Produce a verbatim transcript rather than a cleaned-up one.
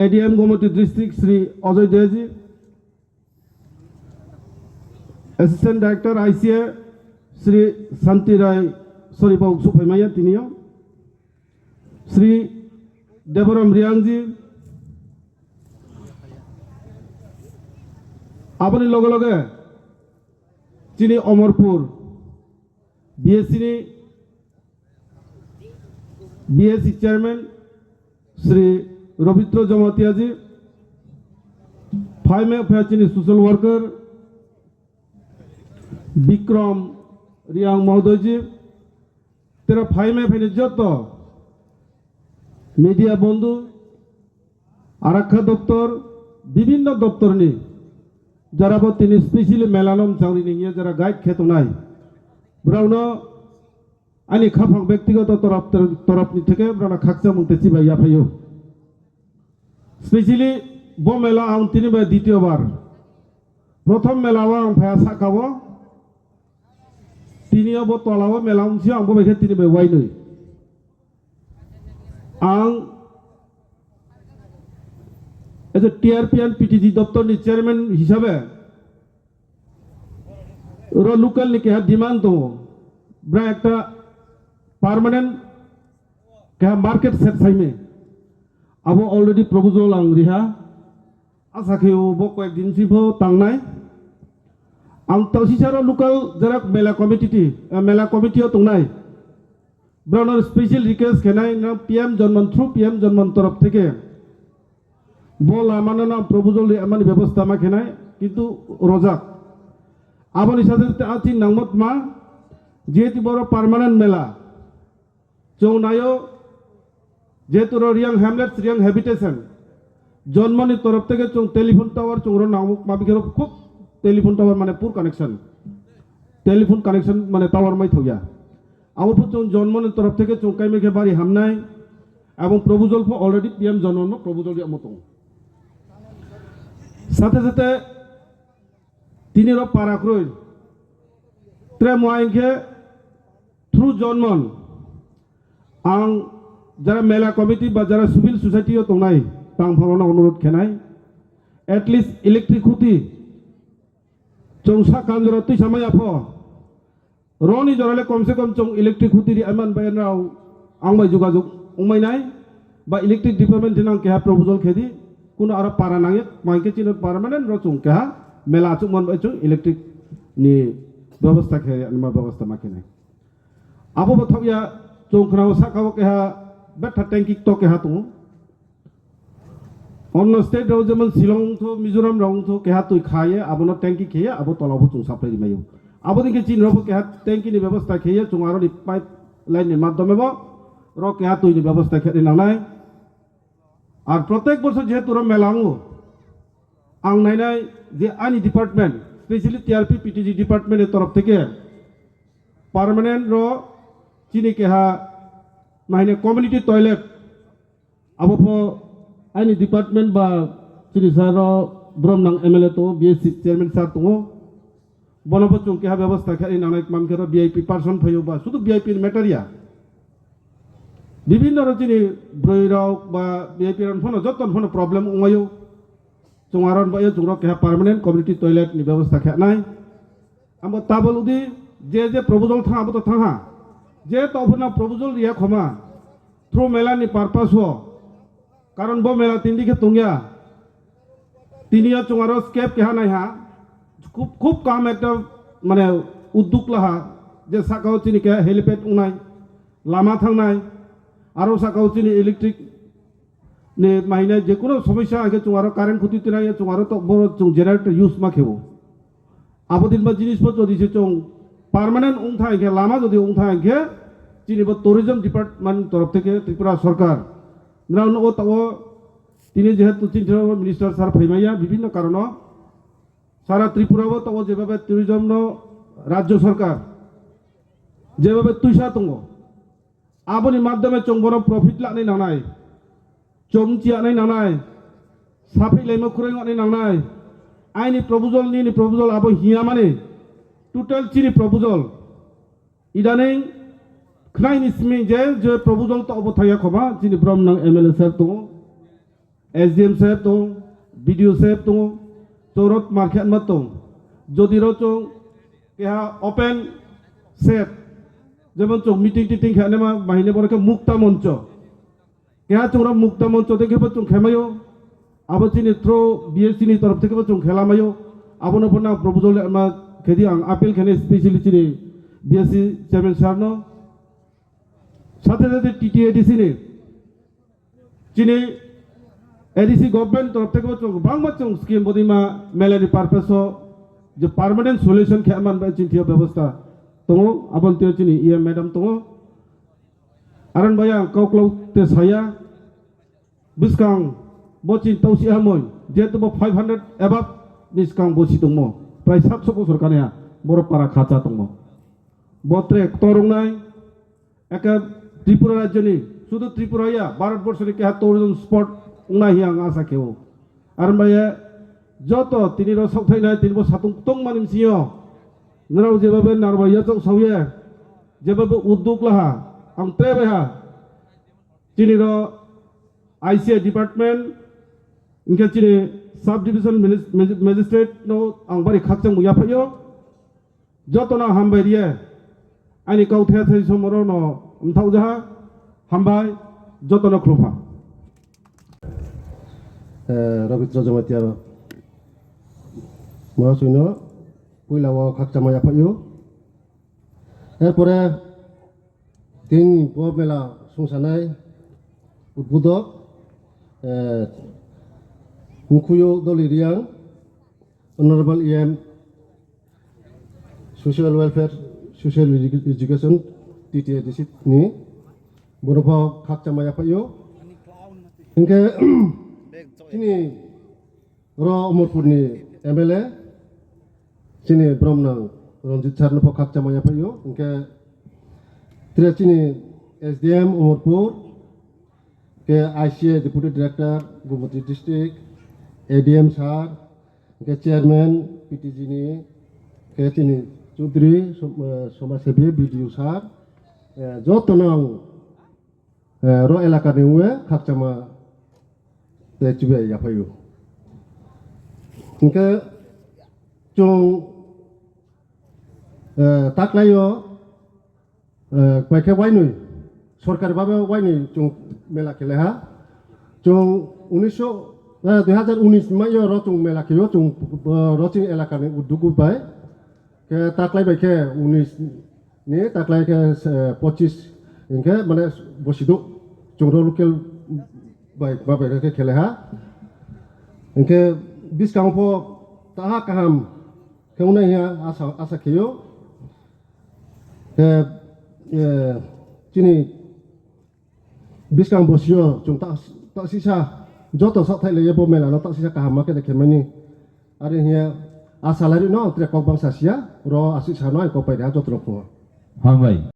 A D M Gomati District Sri Ajoy Deji, Assistant Director I C A Sri Santi Rai, sorry, bau souhphaimai ya tini yo, Sri Deboram Riangji, aboni loge loge chini Omorpur B S C ni B S C chairman Sri Robitro Jamatia ji, phaimai pha chini social worker Bikram Riang Mohodoy ji, tera phaimai phainai joto media bondhu, arakha doptor, bibhinno doptor ni jara bo tini specially mela no mchang ri ni hing ye jara guide khe tongnai, brao no aini khaphang bektigoto torop, torop ni theke brao no khakchangmung tei chibai yaphai ou. Specially bo mela ang tini bai ditiyo bar. Prothom mela wo ang phai ha sahka wo. Tini yo bo tola wo mela ong si ang bo bai khe tini bai wainoi. Ang as a T R P and P T G doptor ni chairman hisabe ro local ni keha demand tongo. Bra ekta permanent keha market shed saime. Abo already proposal ang riha. Asa khe o bo koyek din si pho tangnai. Ang taoh sisa ro local jera mela committee ti, eh, mela committee yo tongnai. Brao no special request khenai, nang P M Janman, through P M Janman torop theke bo lama no nang proposal ri mani bebosta ma khenai, kintu rojak. Abo ni sathai sathai aching nangmo tma, jehetu boro permanent mela. Chung nai o, jehetu ro Reang Hamlet, Reang Habitation, Janman ni torop theke chung telephone tower chung ro nangmo, ma bikhe ro khub telephone tower mane poor connection. Telephone connection mane tower mai thao ya. Abo pho chung Janman ni torop theke chung kaimai khe bari hamnai. Ebong proposal pho already P M Janman no proposal ri yagmo tong. Sathai sathai tini ro para kroi. Tre mo hing khe through Janman ang jara mela committee ba jara civil society yo tongnai tangphang rao no onurodh khenai. At least electric khuti chung sahka jora tuisa mai ya pho. Ro ni jora le kom se kom chung electric khuti ri aman bai nrao ang bai jogajog ongmai nai. Ba electric department nang keha proposal khe di. Kuno aro para nang ye, ma hing khe chini permanent ro chung keha mela achouhmo bai chung electric ni bebosta khe, anima bebosta ma khe nai. Abo bo thaoh ya, chung khna o sahka wo keha betha tanki kto keha tong ou. Onno state rao jemon Shillong ongthou, Mizoram rao ongthou, keha tui kha ye, abo no tanki khe ye, abo tola pho chung supply ri mai ou. Abo dei khe chini ro pho keha tanki ni bebosta khe ye, chung aro ni pipeline ni madhyome bo ro keha tui ni bebosta khe nai nangnai. Ar protek borsor jehetu ro mela ong ou, ang nainai je aini department, specially T R P P T G department ni torop theke permanent ro chini keha ma hing ye community toilet, abo pho aini department ba chini sir ro brom nang M L A tong ou, B S C chairman sir tong ou. Bono pho chung keha bebosta khe nai nangnai, tma hing khe ro V I P person phai ou ba, sudu V I P ni matter ya. Bibhinno ro chini broi rao ba V I P rao pho no joto pho no problem ongmai ou. Chung aro ni bai ye chung ro keha permanent community toilet ni bebosta khe nai. Abo tabol udi je je proposal thanng abo to thanng ha. Je to pho no proposal ri ya khoma. Through mela ni purpose wo. Karon bo mela tini di khe tong ya. Tini yo chung aro scape keha nai ha. Khub, khub kaham ekta mane uddog la ha. Je sahka wo chini keha helipad ongnai. Lama thanngnai. Aro sahka wo chini electric ni ma hing ye je kuno somosya hing khe chung aro current khuti tuinai ye chung aro to boro chung generator use ma khe ou. Abo din ba jinis pho jodi se chung permanent ong thanng hing khe, lama jodi ong thanng hing khe, chini bo tourism department torop theke Tripura sorkar nrao nuh wo taoh wo tini jehetu chini thing yo minister sir phaimai ya bibhinno karon no, sara Tripura wo taoh wo jebhabe tourism no rajyo sorkar jebhabe tuisa tong ou. Abo ni madhyome chung bono profit lanai nangnai, chung chiyanai nangnai, saphihlaimo khroingnai nangnai. Aini proposal, nini proposal abo hing ya mani, total chini proposal. Idaning khnai ni simi je, je proposal to abo thang ya khoma, chini brom nang M L A sir tong ou. S D M saheb tong, B D O saheb tong, chung ro tmar khe ma tong. Jodi ro chung keha open set, jemon chung meeting titing khe naima bahine boro khe mukta moncho. Keha chung ro mukta moncho dei khe bo chung khe mai ou. Abo chini through B S C ni torof theke bo chung khe la mai ou. Abo no pho nang proposal le ma khe di ang appeal khe nai specially chini B S C chairman sir no. Sathe sathe T T A D C ni chini A D C government torof theke bo chung bangma chung scheme bodei ma mela ni purpose o je permanent solution khe man ba chini thing yo bebosta tong ou, abo ni thing yo chini E M madam tong ou. Are ni bai ang kauklau te sa ya, buskang bo chini tausi hamoi, jehetu bo five hundred above ni skang bosi tongmo, prai satso bosor kani ha, boro para khacha tongmo. Bo tre ktor ong nai, eke Tripura rajyo ni, sudu Tripura ya, Bharat borso ni keha tourism spot ong nai hing ye ang asa khe ou. Are bai ye, joto tini ro saohthaih nai, tini bo satung tongma ni bsing yo, nrao jeba bai narbai yachouh sao ye, jeba bai uddog la ha, ang tre bai ha, chini ro I C I department, hing khe chini sub division magis-, magis-, magistrate no ang bari khakchangmo yaphaih ou. Joto no hambai ri ye, aini kauthai thai somoro no mthaoh jaha, hambai, joto no khulum ha. Eh, Robitro Jamatia ro, ma soi no, poila wo khakchangmo yaphaih ou. Erpore tini bo mela sungsanai udbodhok, eh, Mkhuiyou Doloi Reang, Honorable E M, Social Welfare, Social Edu-, Education, T T A D C ni, boro pho khakchangmo yaphaih ou. Hing khe, chini ro Omorpur ni M L A, chini bromnang Ranjit sir no pho khakchangmo yaphaih ou. Hing khe, tre chini S D M Omorpur, khe I C I Deputy Director, Gomati District, A D M sir, hing khe Chairman P T G ni, khe chini Chaudhary, som-, eh, Somaj Sebi, B D O sir, eh, joto no ang, eh, ro elaka ni ong ye khakchangmo te chibai yaphaih ou. Hing khe chung, eh, taklai yo, eh, pai khe wainoi, sorkari babe wainoi chung mela khe lai ha. Chung unisho, eh, dui hazar unis mai yo ro chung mela khe ou, chung, eh, ro chini elaka ni uddog bai. Khe taklai bai khe unis ni taklai khe, eh, pochis hing khe mane bosi douh chung ro local bai ma bai khe khe lai ha. Hing khe buskang pho taha kaham khe ong nai hing ye asa, asa khe ou. Khe, eh, chini buskang bosi yo chung ta, tasisa joto saohthaih lai ye bo mela no tasisa kaham ma khe de khe mai ni. Are hing ye asa lai ri no ang tre kau bangsa si ya, ro asuh sa no ang kau pai ri ha joto no pho. Hambai.